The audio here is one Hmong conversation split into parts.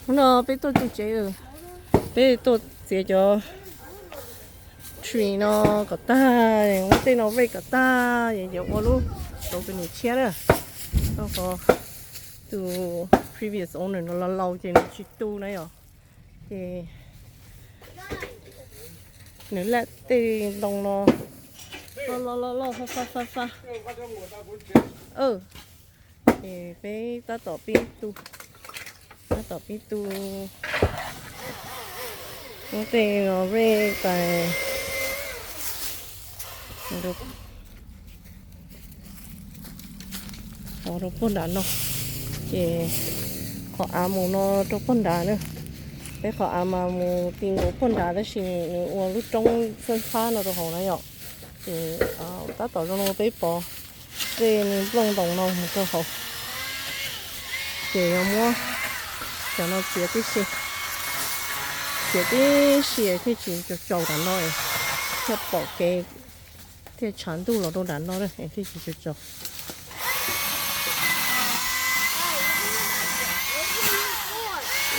Hnub no peb tuaj tu tsev, peb tuaj txiav cov tree no kom tag, muab tej no vej kom tag, yuav ua lub balcony tshiab na. Rau qhov tus previous owner no laus laus ces nws tsis tu na yom, ces nws laj tej ntoo no loj loj loj loj fa fa fa fa. Ces peb tab tom pib tu, tab tom pib tu tej no vej tais rau puag nrad no, ces qhov av mus no rau puag nrad na. Peb qhov av mas mus ti nkaus puag nrad tab sis nws ua lub roob xab xab no rau hauv na yom. Ces tab tom zoo no peb pov tej nplooj ntoos no mus rau hauv, ces yuav muab cov no txiav tib si, txiav tib si thiaj tsis tsaus tsaus nram no, thiaj pom kev, thiaj tshav ntuj los rau nram no thiaj tsis tsaus tsaus.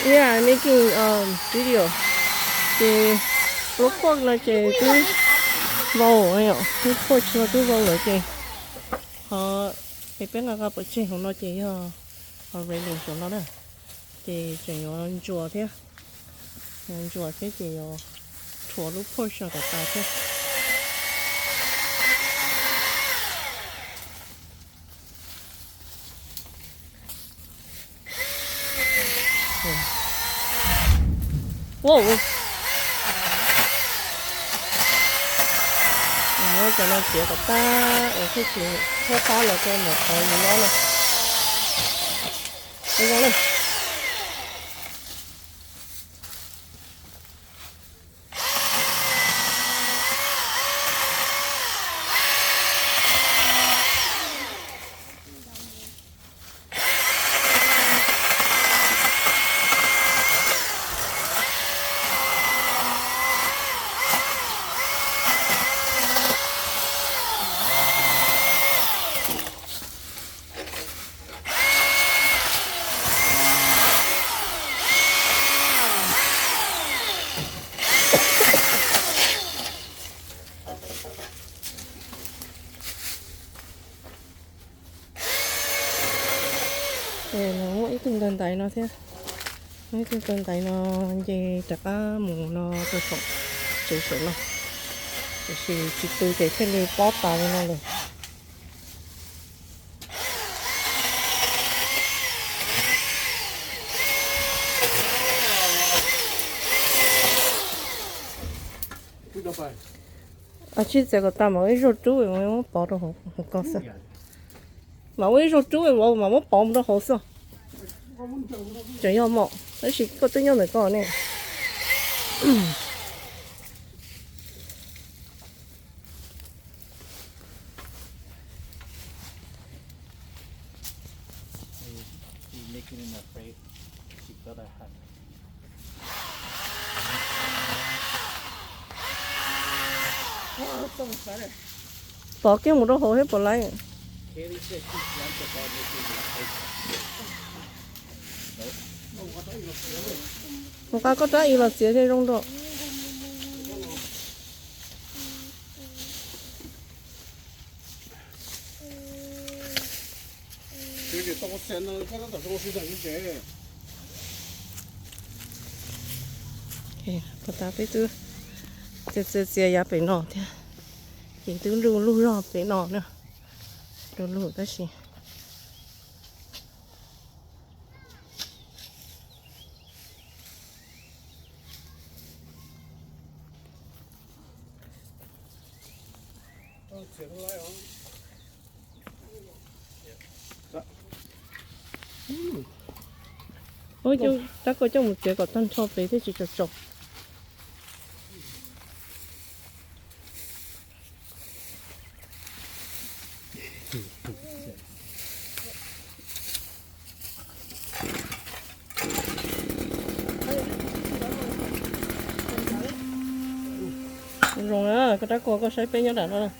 Yeah, I'm making um video. Ces lub porch no ces twb vau, lub porch no twb vau lawm ces ho, es peb nqa nqa pov tseg hauv no ces yog ho railing saum no na. Ces tseem yuav ntsuas thiab, yuav ntsuas thiab ces yuav rhuav lub porch no kom tas thiab. Muab cov no txiav kom tag es thiaj tsis txhob pab los rau ntawm qhov yus nyob no. Muaj ib tug ntawg ntaiv no thiab, muaj ib tug ntawg ntaiv no nce rov qab mus no rau saum tsev saum no, tiam sis tsis tu ces thiaj li pob tas li no lawm. Ab tsi txiav kom tas mas ib zaug rub muab pov rau hauv ko xwb. Mas ua ib zaug rub mas muab pov mus rau hauv xwb. Tseem yog mom tab sis koj twb nyob ntawm koj ne. Pov kiag mus rau hauv thiab puas laib? Mus nqa koj rab ib los txiav thiaj zoo dua. Puas tas peb twb txiav txiav txiav yav pem no thiab, ces twb luj luj zog pem no na, luj luj tab sis Ua rab koj coj mus txiav kom tag nrho pem thiaj tsis tsaus tsaus. Zoo na, koj rab koj, koj saib peb nyob nram no.